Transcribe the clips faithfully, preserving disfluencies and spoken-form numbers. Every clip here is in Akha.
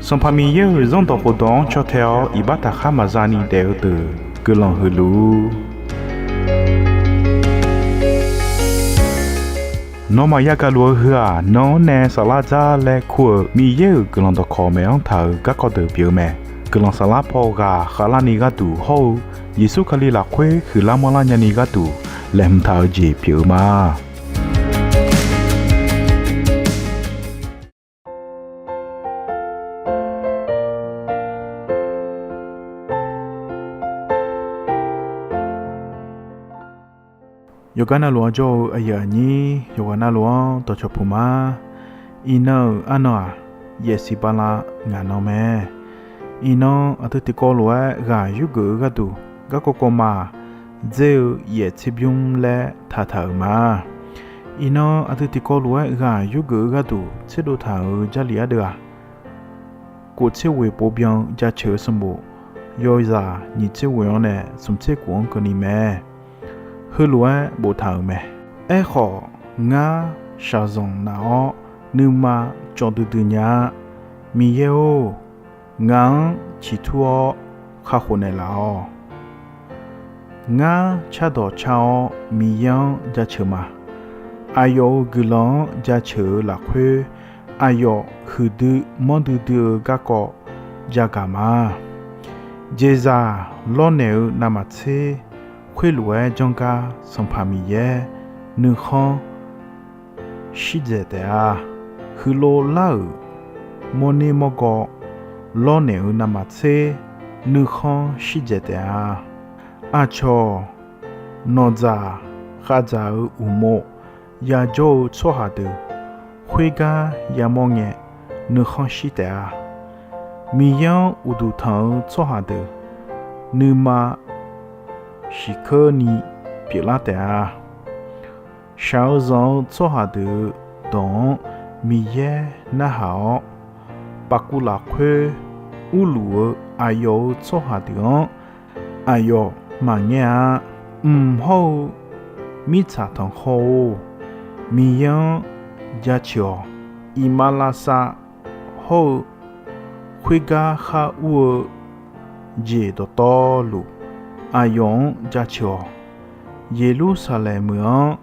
Sanqpaq Miqyaer-euq Zanrdawq khofdawq-anr caw tae-awr iqbax taqkhar maqza ni daef-eu deuq guiqlanq huiq luf-ur. Nawmaf yagaq luf-eu heu-aq, nan-anr nae saflar dzar laer kur-euq Miqyaer-euq guiqlanq dawqkawq maeq-anr taq-euq garkawv deuq pyeuf-eu mae. Guiqlanq saflar paw ghaq khavlarni gharduq hawr-eu Yeqsur Kali lafkhoer huiqlar manrlar nyani gharduq laeqhmq taq-eu jeq pyeuf-eu ma. Yawqgar navluf-anr jawr-eu aqyuif aqnyir, yawqghaq navluf-anr dawqcawq puq ma. Iqnan-euq arnan-aq, yaefsiq bala ngaq nan mae. Iqnan aqdui tiqkawv lof-aer ghaq yurgeuf-eu gharduq, garkawv kawv ma-aq, dzer-eu yaef tserbymr laer taqtaq-euq ma. Iqnan aqdui tiqkawv lof-aer ghaq yurgeuf-eu gharduq tserdov taq-euq Jarlif ardeuv-aq, kof tser ghoeq pov byan-eu Jaceuq-eu sanqbof yawzaq nyiq tser ghoeq-anr nae smq tser kof-anr keuvni mae. Heulof-aer boftaq-euq mae. Aerkhawf, ngar shaqzanq naf-awr nuima cawv duidui nya-a. Miqyaer-or, ngaq-anr ciqtur-awr kakhof naeqlaf-awq. Ngar cardawq car-awr Miqyaer-anr jaceuq ma. Aqyawf-euq guiqlanq-anr jaceuq-eu lafkhoer, aqyawf huiqdui manrdui dui-eu garkawv jagaq ma. Jeqzaq lawrnaeq-eu navmaqtser khoerlof-aer janr gar Sanqpaq Miqyaer nuikhanr shir dzaeq taef-a. Huiqlov lar-euq mawrner mawrgaw lawrnaeq-eu navmaqtser nuikhanr shir dzaeq taef-a. Aqcawq nawqdzaq khavdzaq-eu uqmov yajawr-eu tsawrhaq deuq khoergar yamawr ngae nuikhanr shir taef-a. Miqyaer-anr uqduq tanq-eu tsawrhaq deuq nuima shiqkeurni pyeuflar taef-a. Shaq-eu zanq-eu tsawrhaq deuq-eu dawq-anr Miqyaer narhaq-awr, paqkuv lafkhoer urluf-eu aqyawf-euq tsawrhaq deuq-anr aqyawf maqngaer-a. Mq hawr-eu mirtsaq tanqkhawr-or, Miqyaer-anr jaceuq-awq. Iqmalavshav hawr-eu khoergar khar ur-eu jeq dawqtawvluf, aqyawf-anr jaceuq-awq. Yeqlursaqlaeq meuq-anr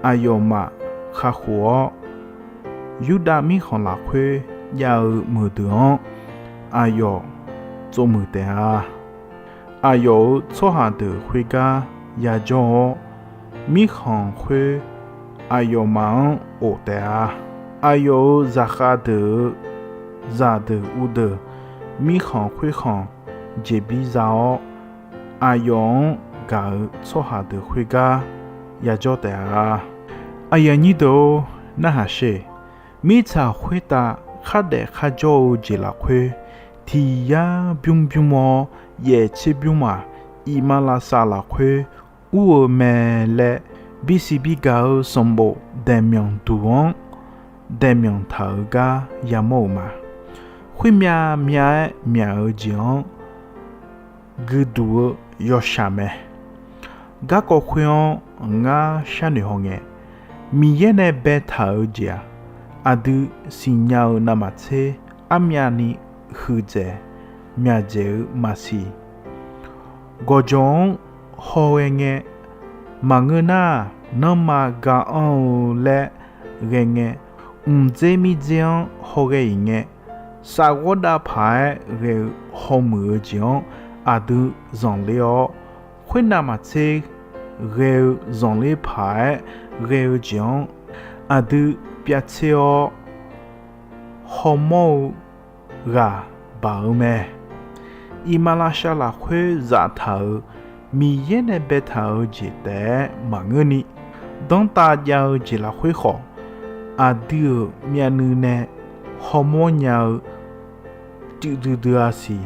aqyawfmaf kakhof-awr, Yurdav mirkhanq lafkhoer jav-eu meuqdeuq-anr aqyawf tsovmuiq taef-a. Aqyawf-euq tsawrhaq deuq khoergar yajawr-awr, mirkhanq khoer aqyawfmaf-anr of taef-a. Aqyawf-euq zaqkhav deuq-eu zaqdeuq uvdeuq mirkhanq khoerkhanq jeqbir za-awr, aqyawf-anr gaq-eu tsawrhaq deuq khoergar yajawr taef-a. Aqyuif aqnyir deuq-or, narhaq sher. Mirtsaq khoertav khardaef kharjawr-eu jeq lafkhoer, tiq yar bymr bymr-awr yaef tserbymr-aq, iqmalavshav lafkhoer ur-eu mae laer, bisiq bigaq-eu sanqbof daeqmyanq duq-anr daeqmyanq taq-euq gar yamawr-euq ma. Khoermyav myav-aer myaq-eu jeq-anr guiduq-eu yawshaq mae. Garkawv khoer-anr ngar sharnoeq hawngae, Miqyaer nae baetaq-eu jeq-aq, aqdui siqnya-eu navmaqtser armyavni huiqdzaeq myaqdzaeq-eu maqsiq. Gawqjawq-anr hawghae ngae maqngeur nar, nanrma ga anr-eu laer ghae ngae, mqdzer mirdzer-anr hawghae-iq ngae, safghawrdav paq-aer ghae-eu hawmuiq-eu jeq-anr aqdui zanqler-awr, khoernav maqtser ghae-eu zanqler paq-aer ghae-eu jeq-anr aqdui pyavtser-awr hawmawr-eu ghaq baq-eu mae. Iqmalavshav lafkhoer zaftaq-euq Miqyaer nae baetaq-eu jeq taef-aer maqngeurni, danrtav jav-eu jeq lafkhoer khawf, aqdui-euq myavnuiv nae hawmawr nya-eu tuivdui dui-a siq.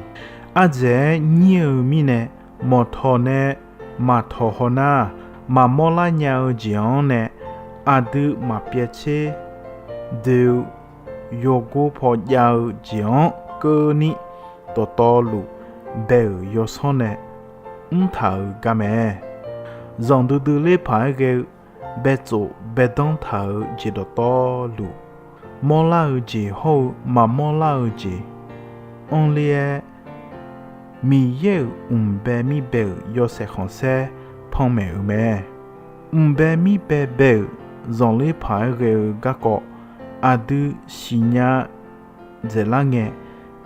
Ardzaeq-aer nyir-eu mirnae, mawqtawq nae maqtawq haw nar, maqmawr lar nya-eu jeq-anr nae aqdui maqpyaev tser doe-eu yawgor paw jav-eu jeq-anr keuvni, dawqtawvluf bae-euq yawsanr nae mrtaq-euq gar mae. Zanqdui dui ler paq-aer ghae-eu baetsof baedanr taq-eu jeq dawqtawvluf, mawrlar-eu jeq hawr-eu maqmawr lar-eu jeq anrler-aer, Miqyaer-euq mqbae mirbae-euq yawshaef khanqsaer panmaeq-euq mae. Mqbae mirbae bae-euq zanqler paq-aer ghae-eu garkawv aqdui siqnya dzaeqlar ngae,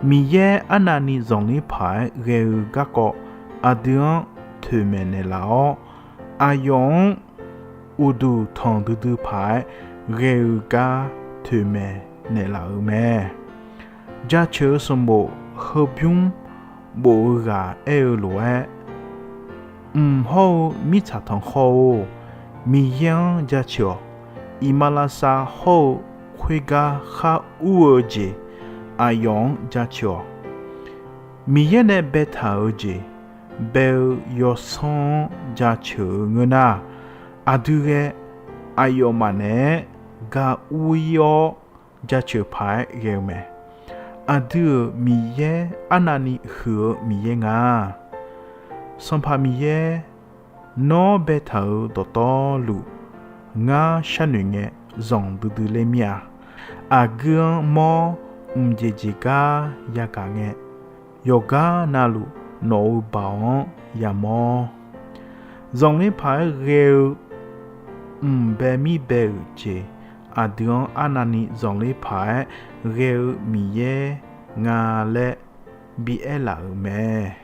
Miqyaer arnavni zanqler paq-aer ghae-eu garkawv aqdui-anr toeqmaeq naeqlaf-awr, aqyawf-anr uqduq tanq duidui paq-aer ghae-eu gar toeqmaeq naeqlaf-euq mae. Jaceuq-eu sanqbof heubymr bof-eu ghaq aer-eu lof-aer, Mq hawr-eu mirtsaq tanqkhawr-or, Miqyaer-anr jaceuq-awq. Iqmalavshav hawr-eu khoergar khar ur-eu jeq aqyawf-anr jaceuq-awq. Miqyaer nae baetaq-eu jeq bae-eu yawsanr-anr jaceuq-eu ngeur nar, aqdui ghae aqyawfmaf naeq-aer ga ur-ir-awr jaceuq paq-aer ghae-eu mae. Aqdui-euq Miqyaer arnavni huiq-eu Miqyaer nga. Sanqpaq Miqyaer, nawr baetaq-euq dawqtawvluf ngar sharnoeq ngae zanq duidui ler mir-a. Aqguir-anr mawr mqjeq jeq gar yagaq ngae, yawqgar navluf nawq-euq baoq-anr yamawr. Zanqler paq-aer ghae-eu mqbae mirbae-euq jeq aqdui-anr arnavni zanqler paq-aer ghae-eu Miqyaer nga laer bi aerlaf-euq mae.